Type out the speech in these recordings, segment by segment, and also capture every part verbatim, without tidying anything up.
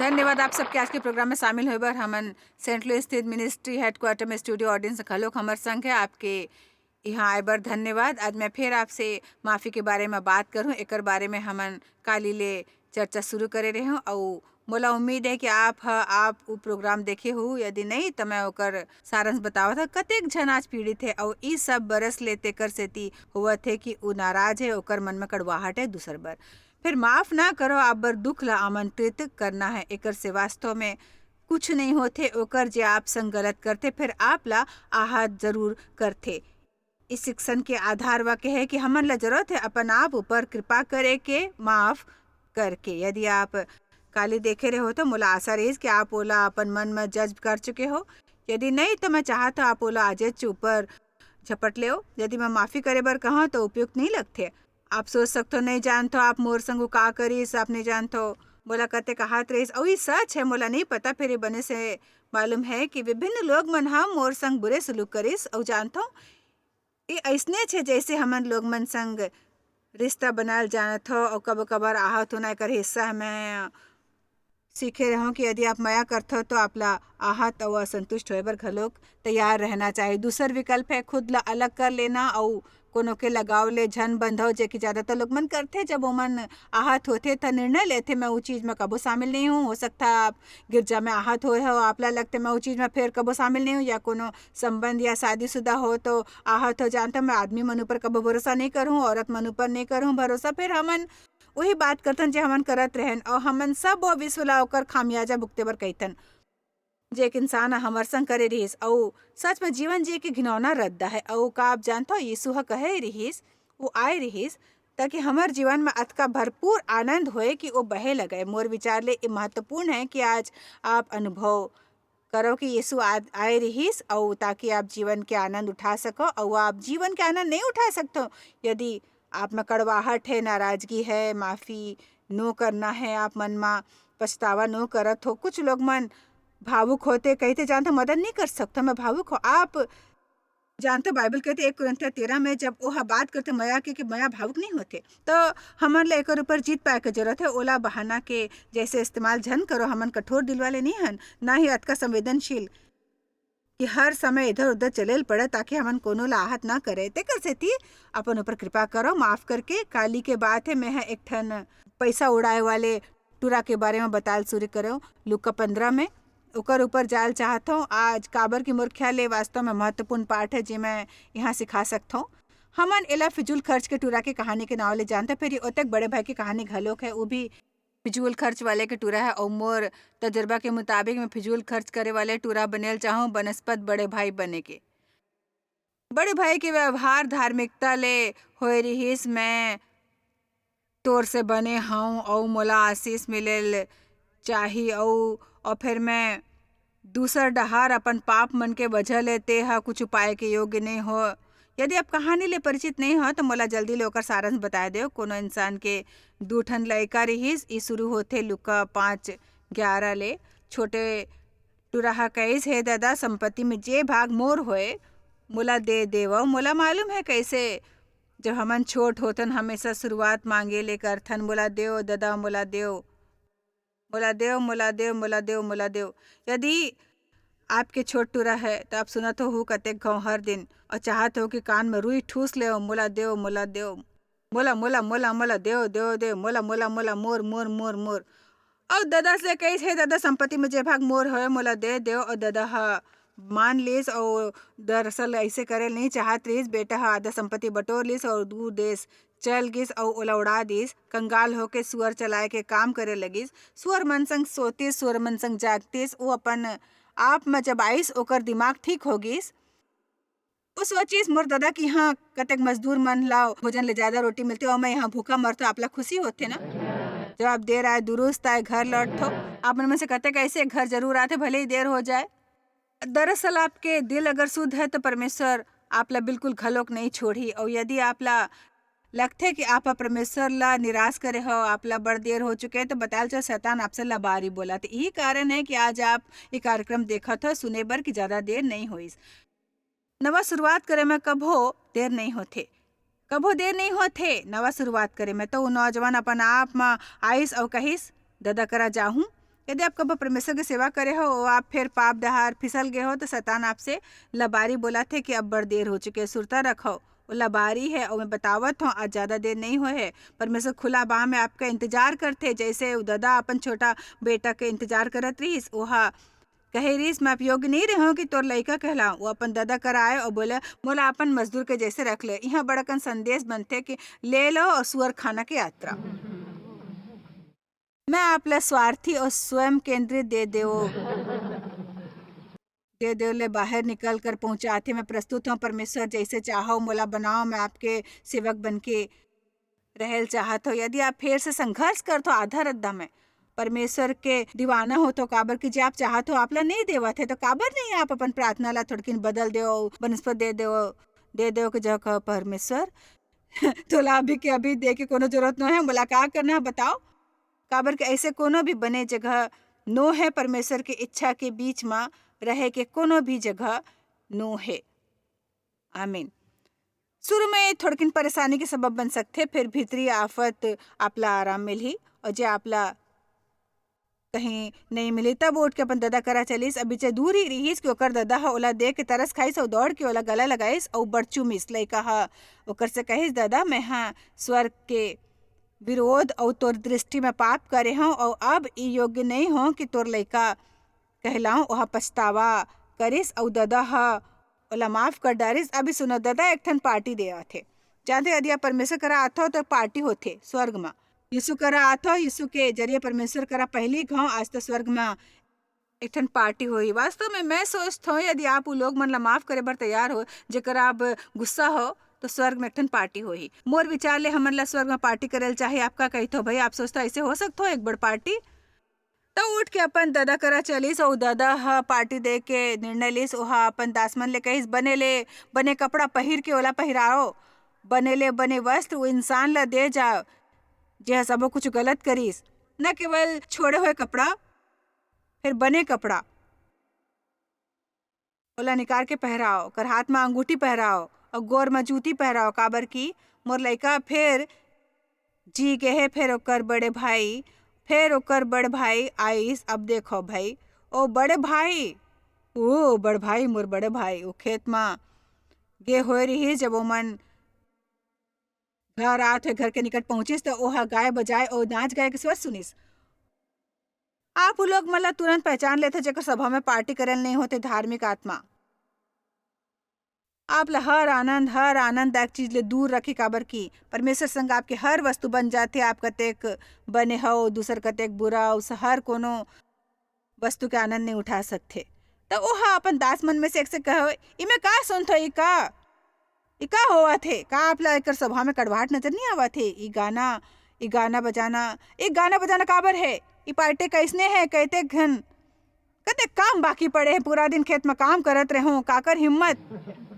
धन्यवाद आप सबके आज के प्रोग्राम में शामिल होए बर। हमन सेंट लुइस स्थित मिनिस्ट्री हेडक्वार्टर में स्टूडियो ऑडियंस घलोक हमर संग है। आपके यहाँ आए बर धन्यवाद। आज मैं फिर आपसे माफी के बारे में बात करूँ, एकर बारे में हमन काली ले चर्चा शुरू करे रहे हूँ। अउ मोला उम्मीद है कि आप ह, आप वो प्रोग्राम देखे हो, यदि नहीं तो मैं ओकर सारांश बतावत ह। कतेक झन आज पीड़ित है अउ ई सब बरस ले तेकर सेती होवत है कि उ नाराज है, ओकर मन में कड़वाहट है दूसर बर। फिर माफ ना करो, आप बर दुख ला आमंत्रित करना है। एकर से वास्तव में कुछ नहीं होथे। ओकर जे आप संग गलत करथे, फिर आप ला आहत जरूर करथे। इस शिक्षण के आधार वाक्य है कि हमन ला जरूरत है अपन आप ऊपर कृपा करे के, माफ करके। यदि आप काली देखे रहे हो तो मोला आशा रहीस कि आप ओला अपन मन में जज कर चुके हो। यदि नहीं तो मैं चाहत हूँ आप ओला आजेच ऊपर झपट लेव। यदि मैं माफी करे बर कहूँ तो उपयुक्त नहीं लगथे। आप सोच सकथो, नहीं जानथो आप मोर संग उ का करिस, आप नहीं जानथो मोला कते कहत रहिस। अउ ई सच है, मोला नहीं पता, फिर ये बने से मालूम है कि विभिन्न लोग मन ह मोर संग बुरे सलूक करिस। अउ जानथो, ये अइसने छे जैसे हमन लोग मन संग रिश्ता बनाल जानत हो, अउ कबो कबर आहत होना एकर हिस्सा है। मैं सीखे रहूं कि यदि आप मया करथो तो आप ला आहत अउ असंतुष्ट होए बर घलोक तैयार रहना चाहिए। दूसर विकल्प है खुद ला अलग कर लेना अउ कोनो के लगाव ले झन बंधव, जे कि ज्यादातर लोग मन करथे। जब ओमन आहत होथे त निर्णय लेथे, मैं वो चीज में कबो शामिल नहीं हूँ। हो सकता है आप गिरजा में आहत होए हो, आप ला लगथे मैं वो चीज में फिर कबो शामिल नहीं हूँ, या कोनो संबंध या शादीशुदा हो तो आहत हो, जानता मैं आदमी मन ऊपर कबो भरोसा नहीं करूँ, औरत मन ऊपर नहीं करूँ भरोसा। फिर हमन वही बात करथन जे हमन करत रहन, और हमन सब वो विश्व ला ओकर खामियाजा भुगते बर कहिथन, जे एक इंसान ह हमर संग करे रिहिस। अउ सच में जीवन जिए के घिनौना रद्दा है। अउ का आप जानथव, यीशु ह कहे रिहिस, वो आए रिहिस ताकि हमर जीवन में अतका भरपूर आनंद होए कि वो बहे लगे। मोर विचार ले ये महत्वपूर्ण है कि आज आप अनुभव करो कि यीशु आ-, आए रिहिस, अउ ताकि आप जीवन के आनंद उठा सको। अउ आप जीवन के आनंद नहीं उठा सकते हो यदि आप में कड़वाहट है, नाराजगी है, माफी नो करना है, आप मन में पछतावा नो करत हो। कुछ लोग मन भावुक होते, कहते जानते मदद नहीं कर सकता, मैं भावुक हो। आप जानते बाइबल कहते एक कुरिन्थिया तेरह में जब ओह बात करते मया के, कि मया भावुक नहीं होते, तो हमन ला एकर ऊपर जीत पाए के जरूरत है। ओला बहाना के जैसे इस्तेमाल झन करो। हमन कठोर दिल वाले नहीं हन, ना ही अतका संवेदनशील कि हर समय इधर उधर चले ल पड़े ताकि हमन कोनो ला आहत ना करे। तेकर सेती अपन ऊपर कृपा करो, माफ करके। काली के बात है, मैं ह एक ठन पैसा उड़ाए वाले टूरा के बारे में बताल शुरू करो लुका पंद्रह में। ओकर ऊपर जाल चाहत हूँ आज, काबर कि मोर ख्याल ले वास्तव में महत्वपूर्ण पाठ है जे मैं यहाँ सिखा सकत हूँ। हमन एला फिजूल खर्च के टूरा के कहानी के नाव ले जानते, फिर ये ओतेक बड़े भाई के कहानी घलोक है, वो भी फिजूल खर्च वाले के टूरा है। और मोर तजुर्बा के मुताबिक मैं फिजूल खर्च करे वाले टूरा बनेल चाहूँ, बनस्पत बड़े भाई बने के। बड़े भाई के व्यवहार धार्मिकता ले होए रिहिस, मैं तोर से बने हंव अउ मोला आशीष मिले ल चाही, अउ, अउ फिर मैं दूसर डहार अपन पाप मन के वजह ले ते ह कुछ उपाय के योग्य नहीं हो। यदि आप कहानी ले परिचित नहीं हो, तो मोला जल्दी ले ओकर सारांश बताए देव। कोनो इंसान के दू ठन लइका रिहिस। ई शुरू होथे लुका पाँच ग्यारह ले। छोटे टुरा ह कहिस, "हे ददा, संपत्ति में जे भाग मोर होए, मोला दे देवव। मोला मालूम है कैसे जब हमन छोट होथन, हमेशा शुरुआत मांगे ले करथन, 'मोला देव ददा, मोला देव, मोला देव, मोला देव, मोला देव, मोला देव।'" यदि आपके छोट टुरा है, तो आप सुनत हो कतेक घाव हर दिन, और चाहत हो कि कान में रुई ठूस ले, "मोला देव, मोला देव, मोला, मोला, मोला, मोला, देव, देव, देव, मोला, मोला, मोला, मोर, मोर, मोर, मोर।" और ददा से कहिस, "हे ददा, संपत्ति में जे भाग मोर होए, मोला दे देव।" और ददा ह मान लिस, और दरअसल ऐसे करे नहीं चाहत रहिस। बेटा ह आधा संपत्ति बटोर लिस और दूर देश चल गिस और ओला उड़ा दिस। कंगाल होके सुअर चलाए के काम करे लगिस। सुअर मन संग सोतिस, सुअर मन संग जागतिस। वो अपन आप में जब आइस, ओकर दिमाग ठीक हो गिस। वो सोचिस, "मोर ददा के यहाँ कतेक मजदूर मन ला भोजन ले ज्यादा रोटी मिलथे और मैं यहाँ भूखा मरथो।" आपला खुशी होथे ना, जब आप देर आए दुरुस्त आए घर लौटथो। आप मन में से कतेक ऐसे घर जरूर आथे, भले ही देर हो जाए। दरअसल आपके दिल अगर शुद्ध है तो परमेश्वर आपला बिल्कुल घलोक नहीं छोड़ही। और यदि आपला लगथे कि आप परमेश्वर ला निराश करे हो, आपला बड़ देर हो चुके है, तो बताल चल शैतान आपसे लबारी बोला। तो यही कारण है कि आज आप ये कार्यक्रम देखत हो, सुने बर कि ज्यादा देर नहीं होइस। नवा शुरुआत करे में कभो देर नहीं होथे, कभो देर नहीं होथे नवा शुरुआत करे में। तो वो नौजवान अपन आप म आइस अउ कहिस, "ददा करा जाहूं, यदि आप कभू परमेश्वर के सेवा करे हो अउ आप फेर पाप डहार फिसल गे हो, तो शैतान आपसे लबारी बोलत हे कि अब बड़ देर हो चुके, सुरता रखव, वो लबारी हे अउ मैं बतावत हूँ, आज ज्यादा देर नहीं होए हे। परमेश्वर खुला बाह में आपका इंतजार करथे, जैसे वो ददा अपन छोटा बेटा के इंतजार करत रहिस। ओहा कहे रहिस, "मैं अब योग्य नहीं रहूं कि तोर लइका कहलाऊं।" वो अपन ददा करा आए अउ बोले, "मोला अपन मजदूर के जैसे रख ले।" यहाँ बड़कन संदेश बनथे कि ले लो अउ सुअर खाना के यात्रा। मैं आप ला स्वार्थी अउ स्वयं केंद्रित दे देव, दे देव ले बाहर निकल कर पहुंचाथे। मैं प्रस्तुत हूँ, परमेश्वर जैसे चाहो मोला बनाओ, मैं आपके सेवक बन के रहल चाहत हो। यदि आप फेर से संघर्ष करत हो आधा रद्दा में, परमेश्वर के दीवाना हो तो काबर कि जे आप चाहत हो, आप ला नहीं देवत हे, तो काबर नहीं आप अपन प्रार्थना ला थोड़किन बदल देव, बनस्पत दे देव, दे देव के जगह, "परमेश्वर, तोला अभी के अभी दे के कोनो जरूरत नहीं है, मोला का करना है बताओ?" काबर कि ऐसे कोनो भी बने जगह नो है, परमेश्वर के इच्छा के बीच में रहे के कोनो भी जगह नो है। आमीन। शुरू में थोड़किन परेशानी के सबब बन सकथे, फिर भीतरी आफत आपला आराम मिलही, और जे आपला कहीं नहीं मिली, तब उठ के अपन ददा करा चलिस। अभी जे दूर ही रहिस कि ओकर ददा ह ओला देख के तरस खाइस, अउ दौड़ के ओला गला लगाइस, अउ बड़ चूमिस। लइका ह ओकर से कहिस, "ददा, मैं ह स्वर्ग के विरोध अउ तोर दृष्टि में पाप करे हूँ, अउ अब ई योग्य नहीं हूँ कि तोर लइका कहलाऊं।" ओहा पछतावा करिस, अउ ददा ह ओला माफ कर डारिस। अभी सुनो, ददा एक ठन पार्टी दे आथे। जानते, यदि आप परमेश्वर करा आथो, तो पार्टी होथे स्वर्ग म। यीशु करा आथो, यीशु के जरिए परमेश्वर करा पहली घाव, आज तो स्वर्ग म एक ठन पार्टी होही। वास्तव में मैं सोचत हूँ, यदि आप उ लोग मन ला माफ करे बर तैयार हो, जेकर आप गुस्सा हो, तो स्वर्ग में एक ठन पार्टी होही। मोर विचार ले हमन ला स्वर्ग में पार्टी करे ल चाही। आप का कहिथो भाई? आप सोचता ऐसे हो सकत हो एक बड़ पार्टी? तो उठ के अपन ददा करा चलिस, अउ ददा ह पार्टी दे के निर्णय लिस। ओहा अपन दास मन ले कहिस, "बने ले बने कपड़ा पहिर के ओला पहिराओ, बने ले बने वस्त्र उ इंसान ला दे जा, जे ह सबो कुछ गलत करिस।" न केवल छोड़े हुए कपड़ा, फिर बने कपड़ा, ओला निकाल के पहराओ, ओकर हाथ म अंगूठी पहराओ अउ गोर म जूती पहराओ, काबर कि मोर लइका फेर जी गे हे। फेर ओकर बड़े भाई, फेर ओकर बड़ भाई आइस। अब देखो भाई, ओ बड़े भाई, ओ बड़ भाई, मोर बड़े भाई, ओ खेत म गे होए रिहिस, जब ओमन घर आत हुए घर के निकट पहुंचिस, त ओह गाय बजाए अउ नाच गाय के स्वर सुनिस। आप उ लोग मन ला तुरंत पहचान लेथे, जेकर सभा में पार्टी करे ल नहीं होथे, धार्मिक आत्मा। आप ला हर आनंद, हर आनंददायक चीज ले दूर रखे, काबर कि परमेश्वर संग आपके हर वस्तु बन जाथे। आप कतेक बने हो, दूसर कतेक बुरा, उस हर कोनो वस्तु के आनंद नहीं उठा सकथे। त ओहा अपन दास मन में से एक से कहे, "इमे का सुनथो, ई का, ई का होवत हे? का आप ला एकर स्वभाव में कड़वाहट नजर नहीं आवत हे? ई गाना, ई गाना बजाना, ई गाना बजाना काबर हे? ई पार्टी कैसने हे? कतेक घन, कतेक काम बाकी पड़े हे? पूरा दिन खेत में काम करत रहूं, काकर हिम्मत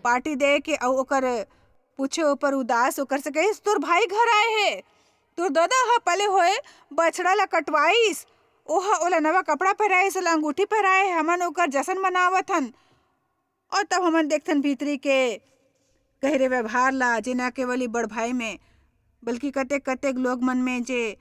पार्टी दे के?" अउ ओकर पूछे ऊपर उदास ओकर से कहिस, "तोर भाई घर आए हे, तोर ददा ह पले होए बछड़ा ला कटवाइस, ओह ओला नवा कपड़ा पहराइस, ओला अंगूठी पहराए, हमन ओकर जश्न मनावत हन।" और तब हमन देखथन भीतरी के गहरे व्यवहार ला, जे न केवल ई बड़ भाई में, बल्कि कतेक-कतेक लोग मन में जे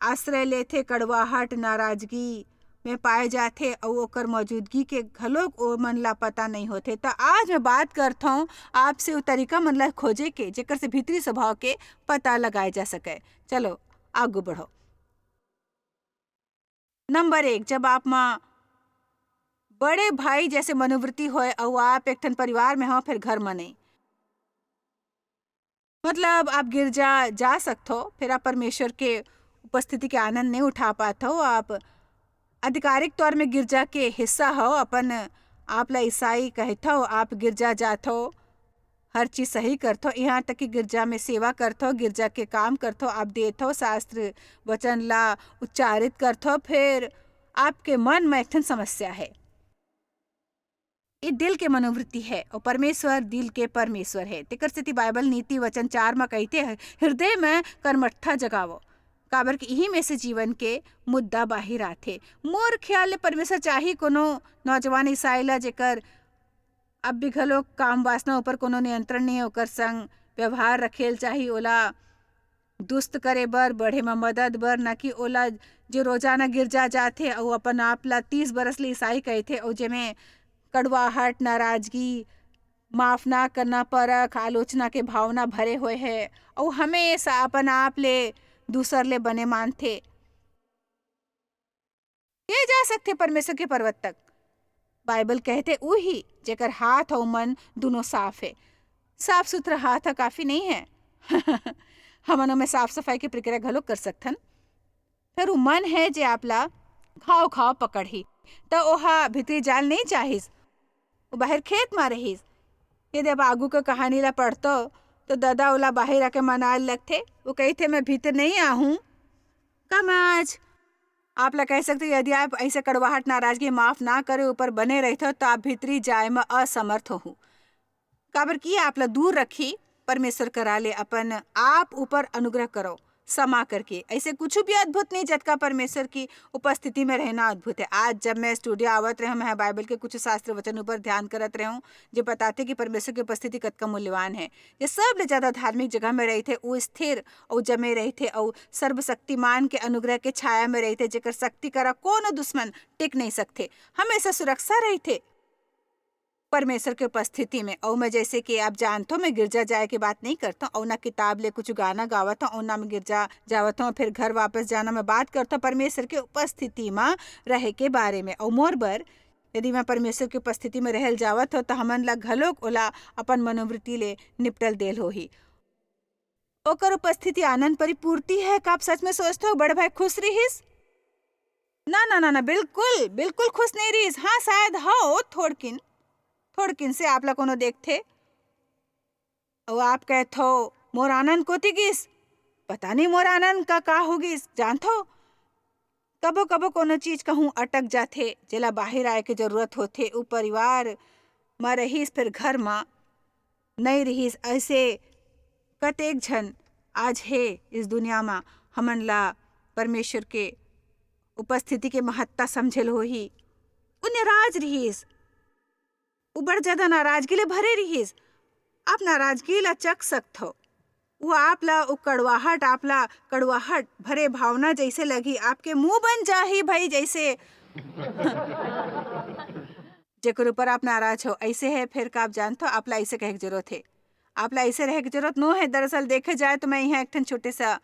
आश्रय लेथे, कड़वाहट, नाराजगी में पाए जाथे, अउ ओकर मौजूदगी के घलोक ओ मन ला पता नहीं होथे। त आज मैं बात करथौं आपसे ओ तरीका मन ला खोजे के, जेकर से भीतरी स्वभाव के पता लगाए जा सके। चलो, आगू बढ़ो। नंबर एक, जब आप मा बड़े भाई जैसे मनोवृत्ति होए अउ आप एक ठन परिवार में हो, फिर घर में नहीं। मतलब, आप गिरजा जा सकथो, फिर आप परमेश्वर के उपस्थिति के आनंद नहीं उठा पाथो। आप आधिकारिक तौर में गिरजा के हिस्सा हो, अपन आप ला ईसाई कहथो, आप गिरजा जाथो, हर चीज सही करथो, यहाँ तक कि गिरजा में सेवा करथो, गिरजा के काम करथो, आप देथो, शास्त्र वचन ला उच्चारित करथो, फिर आपके मन में एक ठन समस्या है। ये दिल के मनोवृत्ति है, और परमेश्वर दिल के परमेश्वर है। तेकर सेती बाइबल नीति वचन चार म कहिथे, "हृदय में कर्मठता जगावो, काबर कि इही में से जीवन के मुद्दा बाहिर आथे।" मोर ख्याल ले परमेश्वर चाही कोनो नौजवान ईसाई ला, जेकर अब भी घलो काम वासना ऊपर कोनो नियंत्रण नहीं है, ओकर संग व्यवहार रखेल चाही, ओला दुस्त करे बर, बढ़े म मदद बर, न कि ओला जो रोजाना गिरजा जाथे अउ अपन आप ला तीस बरस ले ईसाई कहिथे अउ जेमे कड़वाहट, नाराजगी, माफ ना करना, परख, आलोचना के भावना भरे होए हे अउ हमेशा अपन आप ले दूसर ले बने मानथे। के जा सकथे परमेश्वर के पर्वत तक? बाइबल कहथे, उही जेकर हाथ अउ मन दुनों साफ हे। साफ सुथरा हाथ ह काफी नहीं है। हमन ओमे साफ सफाई के प्रक्रिया घलो कर सकथन। फेर उ मन है जे आपला घाव घाव पकड़ही, त ओहा भीतरी जाल नहीं चाहिस, वो बाहर खेत मा रहिस। यदि आप आगू के कहानी ला पढ़तो, तो ददा ओला बाहर आके मनाए लगथे। वो कहिथे, मैं भीतर नहीं आहूं। का मैं आज आप ला कह सकते, यदि आप ऐसे कड़वाहट, नाराजगी माफ ना करे ऊपर बने रहते हो, तो आप भीतरी जाए में असमर्थ हो। काबर कि आप ला दूर रखी परमेश्वर करा ले, अपन आप ऊपर अनुग्रह करो, समा करके। ऐसे कुछ भी अद्भुत नहीं, जतका परमेश्वर की उपस्थिति में रहना अद्भुत है। आज जब मैं स्टूडियो आवत रहे, मैं बाइबल के कुछ शास्त्र वचन ऊपर ध्यान करत रहे हूँ, जो बताते कि परमेश्वर की उपस्थिति कतका मूल्यवान है। ये सब ले ज्यादा धार्मिक जगह में रहिथे, वो स्थिर अउ जमे रहिथे अउ सर्वशक्तिमान के अनुग्रह के छाया में रहिथे, जेकर शक्ति करा कोनो दुश्मन टिक नहीं सकथे। हमेशा सुरक्षा रहिथे परमेश्वर के उपस्थिति में। अउ मैं, जैसे कि आप जानथो, मैं गिरजा जाए के बात नहीं करता, अउ ना किताब ले कुछ गाना गावत हूँ, अउ ना मैं गिरजा जावत हूँ। फिर घर वापस जाना मैं बात करता हूँ परमेश्वर के उपस्थिति में रहे के बारे में। अउ मोर बर, यदि मैं परमेश्वर के उपस्थिति में रहल जावत हो, तो हमन ला घलोक ओला अपन मनोवृत्ति ले निपटल देल होही। ओकर उपस्थिति आनंद परिपूर्ति है। का आप सच में सोचते हो बड़ भाई खुश रहिस? ना, ना, ना, ना, बिल्कुल, बिल्कुल खुश नहीं रहिस। हाँ, शायद हो थोड़किन, थोड़किन से आप ला कोनो देखथे, अउ आप कहथो, मोर आनंद कोती गिस, पता नहीं मोर आनंद का का हो गिस। जानथो, कबो कबो कोनो चीज कहूँ अटक जाथे, जेला बाहिर आए के जरूरत होथे। उ परिवार म रहिस, फिर घर म नई रहिस। ऐसे कतेक झन आज हे इस दुनिया म, हमन ला परमेश्वर के उपस्थिति के महत्ता समझेल होही। उ नाराज रहिस, उ बड़ ज्यादा नाराजगी ले भरे रहिस। आप नाराजगी ला चख सकथो। वो आप ला, वो कड़वाहट, आप ला कड़वाहट भरे भावना जैसे लगी, आपके मुंह बन जाही भाई, जैसे जेकर ऊपर आप नाराज हो, ऐसे है। फिर का आप जानथो, आप ला ऐसे कहे के जरूरत है, आप ला ऐसे रहे के जरूरत नो है। दरअसल देखे जाए तो मैं यहाँ एक ठन छोटे सा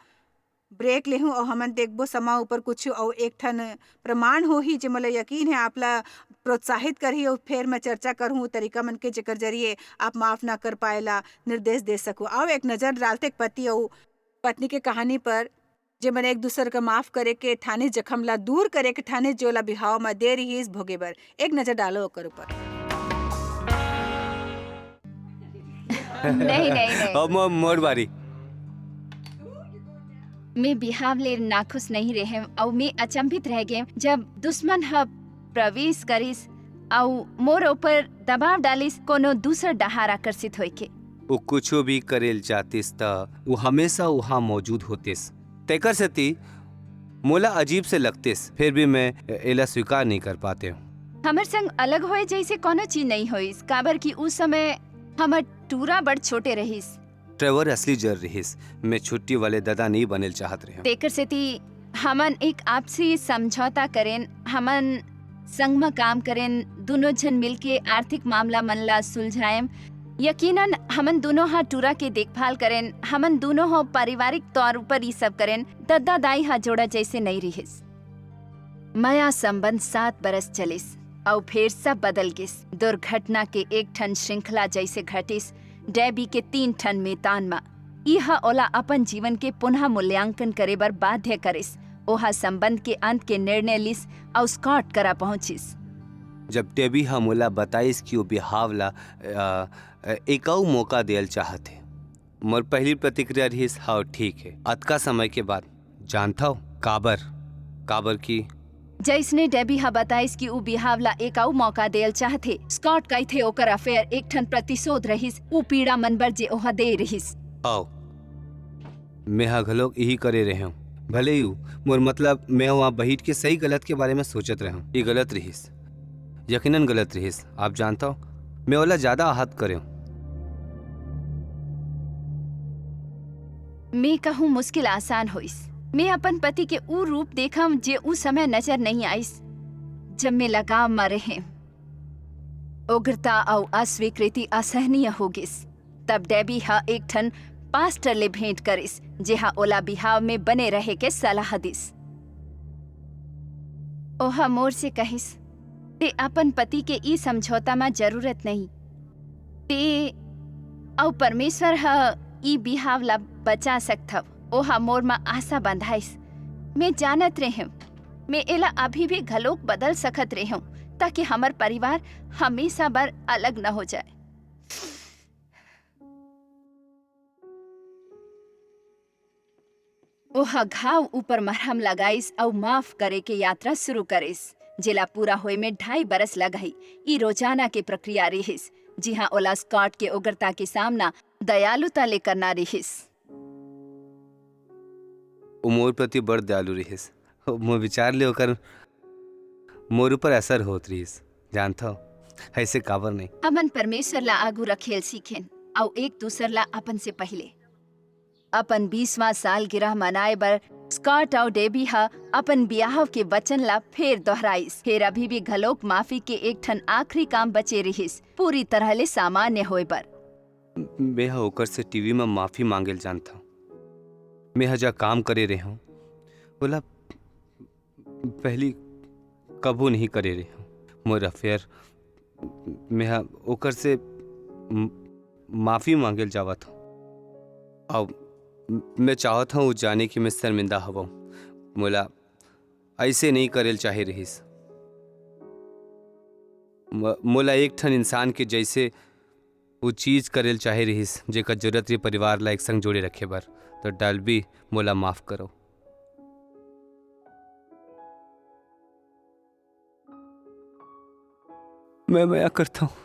ब्रेक लेहूँ अउ हमन देखबो समा ऊपर कुछ अउ एक ठन प्रमाण होही, जे मोला यकीन है आप ला प्रोत्साहित करही। अउ फेर मैं चर्चा करहूँ तरीका मन के, जेकर जरिए आप माफ ना कर पाए ला निर्देश दे सकू। आओ एक नजर डालते एक पति अउ पत्नी के कहानी पर, जे मन एक दूसर का माफ करे के ठाने, जखम ला दूर करे के ठाने, जो ला बिहाव म दे रहिस भोगे बर। एक नजर डालो ओकर ऊपर। नहीं, नहीं, नहीं। अब मो-, मोर बारी। मैं बिहाव ले नाखुश नहीं रहे अउ मैं अचंभित रह गए जब दुश्मन ह प्रवेश करिस अउ मोर ऊपर दबाव डालिस कोनो दूसर डहार आकर्षित होइके। वो कुछो भी करेल चाहतिस त वो हमेशा वहाँ मौजूद होतिस। तेकर सेती मोला अजीब से लगतिस, फिर भी मैं एला स्वीकार नहीं कर पाते हूँ। हमर संग अलग होए जैसे कोनो चीज नहीं होइस, काबर कि उस समय हमर टूरा बड़ छोटे रहिस। ट्रेवर असली जर रहिस, मैं छुट्टी वाले ददा नहीं बनेल चाहत रहे। तेकर सेती हमन एक आपसी समझौता करेन, हमन संग म काम करेन, दुनों झन मिलके आर्थिक मामला मन ला सुलझाएम। यकीनन हमन दुनों ह टूरा के देखभाल करेन, हमन दुनों ह पारिवारिक तौर ऊपर ई सब करेन। दद्दा दाई ह जोड़ा जैसे नई रिहिस। मया संबंध सात बरस चलिस, अउ फेर सब बदल गिस। दुर्घटना के एक ठन श्रृंखला जैसे घटिस, डेबी के तीन ठन मेतान म। इह ओला अपन जीवन के पुनः मूल्यांकन करे बर बाध्य करिस। ओहा संबंध के अंत के निर्णय लिस अउ स्कॉट करा पहुंचिस। जब डेबी ह मोला बताइस कि वो बिहाव ला, अ, अ, एक अउ मौका देल चाहत हे, मोर पहली प्रतिक्रिया रिहिस, "हव, ठीक हे।" अतका समय के बाद, जानथव काबर? काबर कि जइसने डेबी ह बताइस कि ऊ बिहाव ला एक अउ मौका देल चाहथे, स्कॉट कहिथे ओकर अफेयर एक ठन प्रतिशोध रहिस, ऊ पीड़ा मन बर जे ओह दे रिहिस। आओ, मेंहा घलोक इही करे रहेंव। भले ही ऊ, मोर मतलब, मैं वहाँ बहिठ के सही गलत के बारे में सोचत रहेंव। ये गलत रिहिस, यकीनन गलत रिहिस। आप जानथव, मैं ओला ज्यादा आहत करेंव। मैं कहूँ, मुश्किल आसान होइस। मैं अपन पति के ऊ रूप देखम, जे ऊ समय नजर नहीं आइस, जब मैं लगाव म रहें। उग्रता अउ अस्वीकृति असहनीय हो गिस। तब डेबी ह एक ठन पास्टर ले भेंट करिस, जेहा ओला बिहाव में बने रहे के सलाह दिस। ओहा मोर से कहिस, "ते अपन पति के ई समझौता म जरूरत नहीं। ते अउ परमेश्वर ह ई बिहाव ला बचा सकथव।" ओहा मोर म आशा बंधाइस। मैं जानत रेहेंव, मैं एला अभी भी घलोक बदल सकत रेहेंव, ताकि हमर परिवार हमेशा बर अलग न हो जाए। ओह घाव ऊपर मरहम लगाइस अउ माफ करे के यात्रा शुरू करिस, जेला पूरा होए में ढाई बरस लगही। ई रोजाना के प्रक्रिया रिहिस, जिहां ओला स्कॉट के उग्रता के सामना दयालुता ले करना रिहिस। वो मोर प्रति बड़ दयालु रिहिस। मोर विचार ले ओकर मोर ऊपर असर होत रिहिस। जानथव, ऐसे काबर नहीं? हमन परमेश्वर ला आगू रखेल सीखेन, अउ एक दूसर ला अपन से पहिले। अपन बीसवां सालगिरह मनाए बर स्कॉट अउ डेबी ह अपन बियाह के वचन ला फेर दोहराइस। फेर अभी भी घलोक माफी के एक ठन आखिरी काम बचे रिहिस, पूरी तरह ले सामान्य होए बर। मेंह ओकर से टीवी म माफी मांगेल जानथव। मेंह जा काम करे रेहंव, ओला पहली कभू नहीं करे रेहंव। मोर अफेयर, मेंह ओकर से म-, माफी मांगेल जावत हंव। अब मैं चाहत हंव, वो जाने कि मैं शर्मिंदा हवंव। मोला ऐसे नहीं करेल चाहे रिहिस। म-, मोला एक ठन इंसान के जैसे वो चीज करेल चाहे रिहिस, जेकर जरूरत रही परिवार ला एक संग जोड़े रखे बर। तो डल्बी, मोला माफ करो। मैं मया करता हूँ।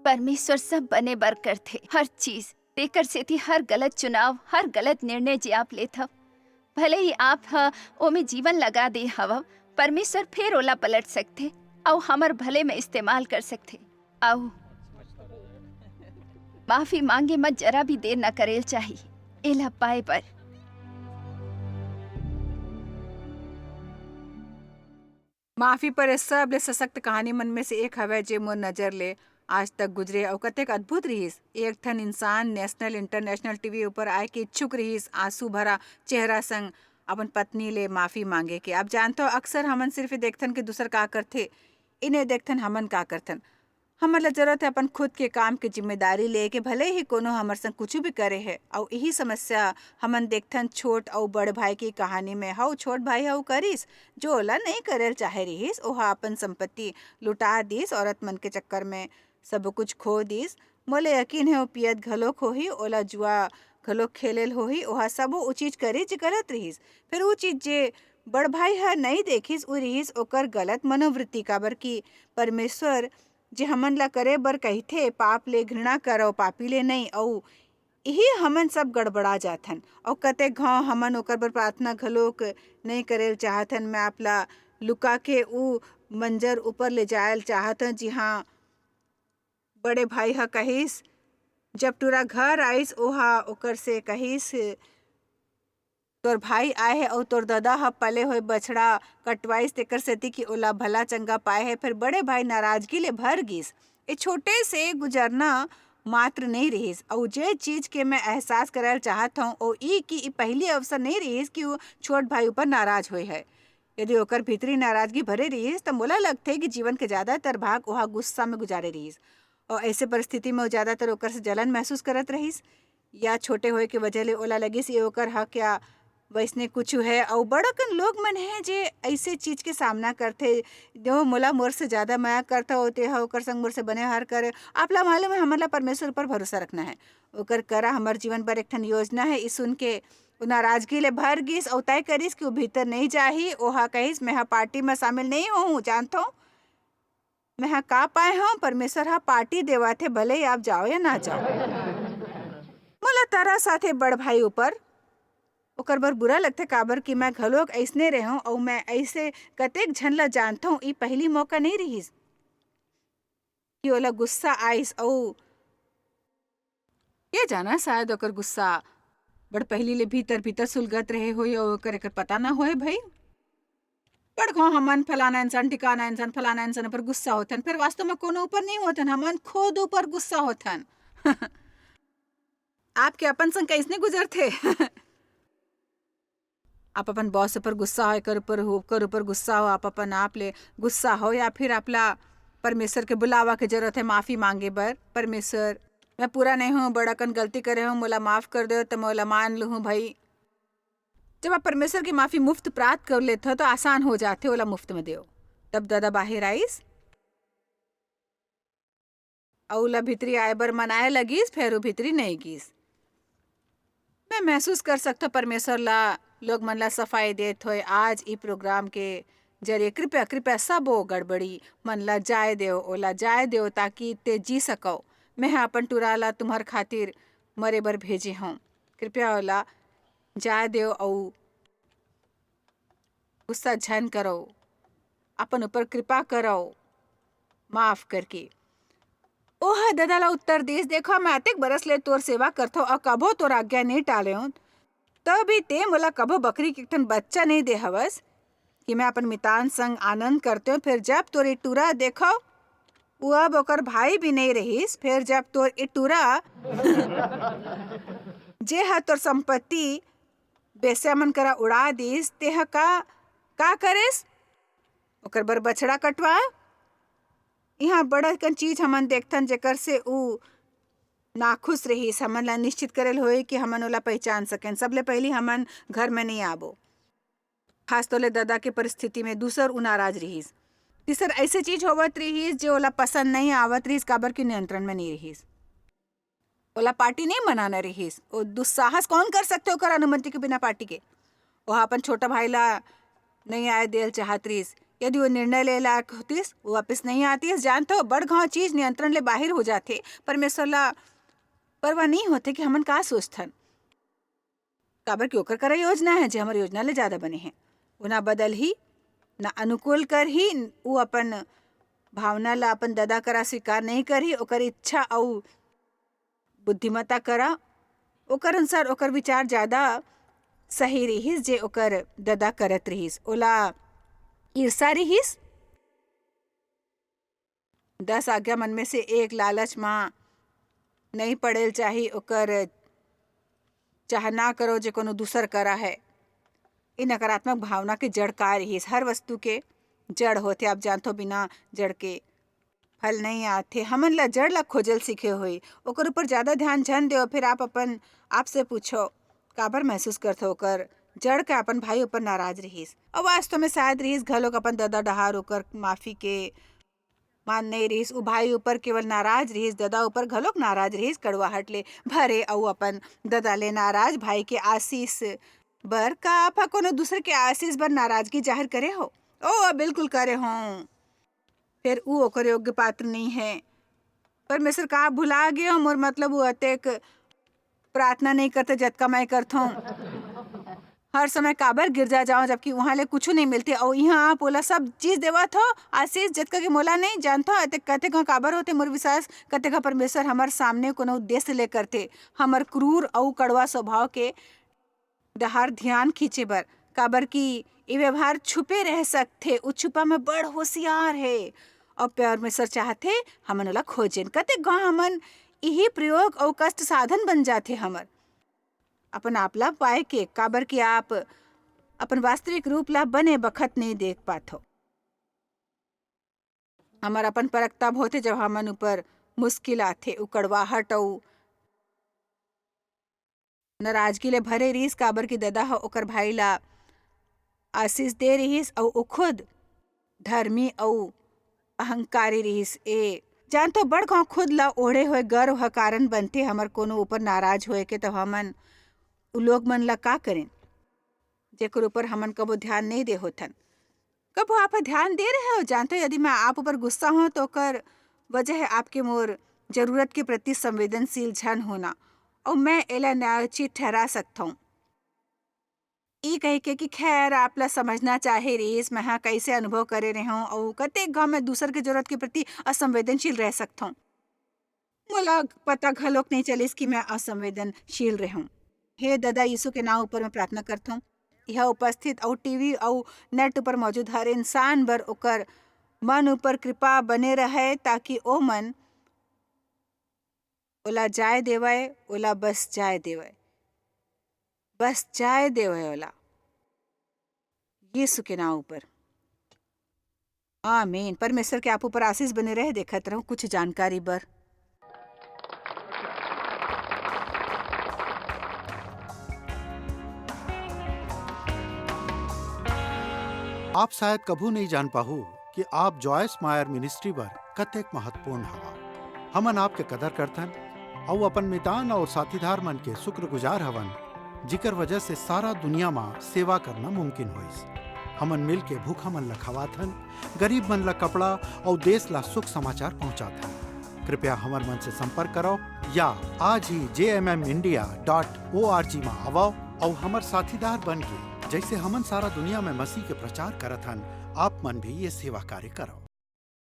परमेश्वर सब बने बर करथे, हर चीज। तेकर सेती हर गलत चुनाव, हर गलत निर्णय जे आप लेथव, भले ही आप ह ओमे जीवन लगा दे हवव, परमेश्वर फेर ओला पलट सकथे अउ हमर भले में इस्तेमाल कर सकथे। अउ माफी मांगे म जरा भी देर न करेल चाही, एला पाए बर। माफी पर ए सबले सशक्त कहानी मन में से एक हवय, जे मोर नजर ले आज तक गुजरे अउ कतेक अद्भुत रिहिस। एक ठन इंसान नेशनल इंटरनेशनल टीवी ऊपर आए के इच्छुक रिहिस, आंसू भरा चेहरा संग अपन पत्नी ले माफी मांगे के। आप जानथव, अक्सर हमन सिर्फ ये देखथन कि दूसर का करथे, इन्हें देखथन हमन का करथन। हमर ला जरूरत है अपन खुद के काम के जिम्मेदारी लेके, भले ही कोनो हमर संग कुछ भी करे है। अउ यही समस्या हमन देखथन छोट अउ बड़ भाई की कहानी में। हव छोट भाई हव करिस, जो ओला नहीं करेल चाहे रिहिस, ओहा अपन संपत्ति लुटा दिस, औरत मन के चक्कर में सब कुछ खो दिस। मोला यकीन है, वो पियत घलोक होही, ओला जुआ घलोक खेलेल होही, ओहा सबो उ चीज करिस जे गलत रिहिस। फिर उ चीज जे बड़ भाई ह नहीं देखिस, उ रिहिस ओकर गलत मनोवृत्ति, काबर कि परमेश्वर जे हमन ला करे बर कहिथे, "पाप ले घृणा करव, पापी ले नहीं," अउ इही हमन सब गड़बड़ा जाथन। अउ कतेक घांव हमन ओकर बर प्रार्थना घलोक नहीं करेल चाहथन। मैं आप ला लुका के ऊ मंजर ऊपर ले जायल चाहत हं, जिहां बड़े भाई ह कहिस, जब टूरा घर आइस, ओहा ओकर से कहिस, "तोर भाई आए हे अउ तोर ददा ह पले होए बछड़ा कटवाइस, तेकर सेती कि ओला भला चंगा पाए हे।" फेर बड़े भाई नाराजगी ले भर गिस। ए छोटे से गुजरना मात्र नहीं रिहिस, अउ जे चीज के मैं एहसास करायल चाहत हंव, ओ ई कि ई पहली अवसर नहीं रिहिस कि वो छोट भाई ऊपर नाराज होए है। यदि ओकर भीतरी नाराजगी भरे रिहिस, त मोला लगथे कि जीवन के ज्यादातर भाग ओहा गुस्सा में गुजारे रिहिस, अउ ऐसे परिस्थिति में वो ज्यादातर ओकर से जलन महसूस करत रहिस, या छोटे होए के वजह ले ओला लगिस, ये ओकर हक या वैसने कुछु है। अउ बड़ अकन लोग मन है, जे ऐसे चीज के सामना करथे, जो मोला मोर से ज्यादा मया करता हो, ते ह ओकर संग मोर से बने व्यवहार करे। आप ला मालूम है, हमन ला परमेश्वर ऊपर भरोसा रखना है। ओकर करा हमर जीवन पर एक ठन योजना है। ई सुन के वो नाराजगी ले भर गिस अउ तय करिस कि वो भीतर नहीं जाही। ओहा कहिस, "मैं ह पार्टी में शामिल नहीं होहूं, जानथो।" मैं ह का पाए हंव, परमेश्वर ह पार्टी देवत हे, भले ही आप जाओ या ना जाओ। मोला तरस आथे बड़ भाई ऊपर, ओकर बर बुरा लगथे, काबर कि मैं घलोक अइसने रेहंव अउ मैं अइसे कतेक झन ला जानथंव। ई पहली मौका नहीं रिहिस कि ओला गुस्सा आइस अउ के जाना, शायद ओकर गुस्सा बड़ पहिली ले भीतर भीतर सुलगत रहे होई अउ ओकर एकर पता ना होए भई। बड़ घांव हमन फलाना इंसान, ठिकाना इंसान, फलाना इंसान ऊपर गुस्सा होथन, फेर वास्तव में कोनो ऊपर नहीं होथन, हमन खुद ऊपर गुस्सा होथन। आपके अपन संग कइसने गुजरथे? आप अपन बॉस ऊपर गुस्सा हो, एकर ऊपर हो, ओकर ऊपर गुस्सा हो, आप अपन आप ले गुस्सा हो, या फिर आपला परमेश्वर के बुलावा के जरूरत है माफी मांगे बर, "परमेश्वर, मैं पूरा नहीं हूँ, बड़ अकन गलती करे हूँ, मोला माफ कर दो," तो मोला मान लूँ भाई। जब आप परमेश्वर की माफी मुफ्त प्राप्त कर लेते हो तो आसान हो जाथे ओला मुफ्त में देव। तब ददा बाहिर आइस अउ ओला भीतरी आए बर मनाए लगिस, फेर वो भीतरी नहीं गिस। मैं महसूस कर सकथव परमेश्वर ला, लोग मन ला सफाई देत होए आज ई प्रोग्राम के जरिए। कृपया, कृपया सबो गड़बड़ी मन ला जाए देव, ओला जाए देव, ताकि ते जी सकव। मैं ह अपन टूरा ला तुम्हर खातिर मरे बर भेजे हूँ। कृपया ओला जाए देव अउ गुस्सा झन करव, अपन ऊपर कृपा करव, माफ करके। ओह ददा ला उत्तर देस, "देखो, मैं अतेक बरस ले तोर सेवा करथव अउ कभो तोर आज्ञा नइ टालेंव, तब भी ते मोला कभो बकरी के एक ठन बच्चा नइ दे हवस कि मैं अपन मितान संग आनंद करतेंव। फेर जब तोर ए टूरा देखव, वो अब ओकर भाई भी नइ रहिस, फेर जब तोर ए टूरा, जे ह तोर संपत्ति बेस्या मन करा उड़ा दिस, तेह का, का करेस? ओकर बर बछड़ा कटवा।" इहाँ बड़ अकन चीज हमन देखथन, जेकर से ऊ नाखुश रहिस। हमन ला निश्चित करे ल होई कि हमन ओला पहिचान सकेन। सबले पहिली हमन घर में नइ आबो, खास तौर ले ददा के परिस्थिति में। दूसर, ऊ नाराज रिहिस। तीसर, ऐसे चीज होवत रिहिस, जे ओला पसंद नइ आवत रिहिस, काबर कि नियंत्रण में नइ रिहिस। ओला पार्टी नइ मनाना रिहिस। ओ दुस्साहस कौन कर सकथे ओकर अनुमति के बिना पार्टी के? ओहा अपन छोटा भाई ला नइ आए देल चाहत रिहिस। यदि वो निर्णय ले लायक होतिस, वो वापस नइ आतिस। जानथो, बड़ घांव चीज नियंत्रण ले बाहिर हो जाथे। परमेश्वर ला परवाह नइ होथे कि हमन का सोचथन, काबर कि ओकर करा योजना है, जे हमर योजना ले ज्यादा बने है। वो ना बदलही, ना अनुकूल करही, वो अपन भावना ला अपन ददा करा स्वीकार नइ करही। ओकर इच्छा अउ बुद्धिमत्ता करा, ओकर अनुसार ओकर विचार ज्यादा सही रिहिस, जे ओकर ददा करत रिहिस। ओला ईर्षा रिहिस। दस आज्ञा मन में से एक, लालच मा नइ पड़े ल चाही, ओकर चाह ना करो जे कोनो दूसर करा है। ये नकारात्मक भावना के जड़ का रिहिस? हर वस्तु के जड़ होथे, आप जानथो, बिना जड़ के फल नइ आथे। हमन ला जड़ ला खोजल सीखे होई, ओकर ऊपर ज्यादा ध्यान झन देव। फिर आप अपन आप से पूछो, काबर महसूस करथो ओकर जड़ का अपन भाई ऊपर नाराज रिहिस? और वास्तव में शायद रिहिस घलोक अपन ददा डहार ओकर माफी के मान नइ रिहिस। उ भाई ऊपर केवल नाराज रिहिस, ददा ऊपर घलोक नाराज रिहिस, कड़वाहट ले भरे अउ अपन ददा ले नाराज भाई के आशीष बर। का आप ह कोनो दूसर के आशीष बर नाराजगी जाहिर करे हो? ओ, बिल्कुल करे हो। फेर ऊ ओकर योग्य पात्र नइ हे। परमेश्वर का भुला गे हो? मोर मतलब, ऊ अतेक प्रार्थना नइ करते, जतका मैं करथों। हर समय काबर गिरजा जाओ, जबकि उहाँ ले कुछु नइ मिलते, अउ इहाँ आप ओला सब चीज देवत हो, आशीष, जतका के मोला नइ जानथो। अतेक कतेक काबर होते मोर विश्वास, कतेक परमेश्वर हमर सामने कोनो उद्देश्य ले करते, हमर क्रूर अउ कड़वा स्वभाव के डहार ध्यान खींचे बर, काबर कि ये व्यवहार छुपे रह सकथे, उ छुपा में बड़ होशियार हे। अउ परमेश्वर चाहथे, हमन ओला खोजेन। कतेक घांव हमन इही प्रयोग अउ कष्ट साधन बन जाथे हमर, अपन आप ला पाए के, काबर कि आप अपन वास्तविक रूप ला बने बखत नइ देख पाथो। हमर अपन परख तब होथे, जब हमन ऊपर मुश्किल आथे, उ कड़वाहट अउ नाराजगी ले भरे रिहिस, काबर कि ददा ह ओकर भाई ला आशीष दे रिहिस, अउ ओ खुद धर्मी अउ अहंकारी रिहिस। ए जानथो, बड़ घांव खुद ला ओढ़े होए गर्व ह कारण बनथे हमर कोनो ऊपर नाराज होए के, त हमन उ लोग मन ला का करें, जेकर ऊपर हमन कबो ध्यान नइ दे होथन। कभू आप ह ध्यान दे रहे हो? जानते हो, यदि मैं आप ऊपर गुस्सा हूँ, तो ओकर वजह है आपके मोर जरूरत के प्रति संवेदनशील झन होना, अउ मैं एला न्यायोचित ठहरा सकथौं। ई कहिके कि खैर, आप ला समझना चाहे रिहिस, मैं ह कइसे अनुभव करे रेहों, अउ कतेक घांव मैं दूसर के जरूरत के प्रति असंवेदनशील रह सकथौं। मोला पता घलोक नहीं चलिस कि मैं असंवेदनशील रहूं। हे ददा, यीशु के नाम ऊपर मैं प्रार्थना करथौं, यह उपस्थित अउ टीवी अउ नेट ऊपर मौजूद हर इंसान बर ओकर मन ऊपर कृपा बने रहे, ताकि ओ मन ओला जाय देवय, ओला बस जाय देवय, बस जाय देवय ओला, यीशु के नाम ऊपर। आमीन। परमेश्वर के आप ऊपर आशीष बने रहे। देखत रहूं कुछ जानकारी बर। आप शायद कभू नहीं जान पाहू कि आप जॉयस मायर मिनिस्ट्री बर कतेक महत्वपूर्ण हवा। हमन आपके कदर करथन अउ अपन मितान और साथीदार मन के शुक्रगुजार हवन, जिकर वजह से सारा दुनिया मा सेवा करना मुमकिन होइस। हमन मिल के भूखा मन ला खवाथन, गरीब मन ला कपड़ा अउ देश ला सुख समाचार पहुंचाथन। कृपया हमर मन से संपर्क करव या आज ही जे M M India dot O R G मा आवव अउ हमर साथीदार बन के, जैसे हमन सारा दुनिया में मसीह के प्रचार करत हन, आप मन भी ये सेवा कार्य करव।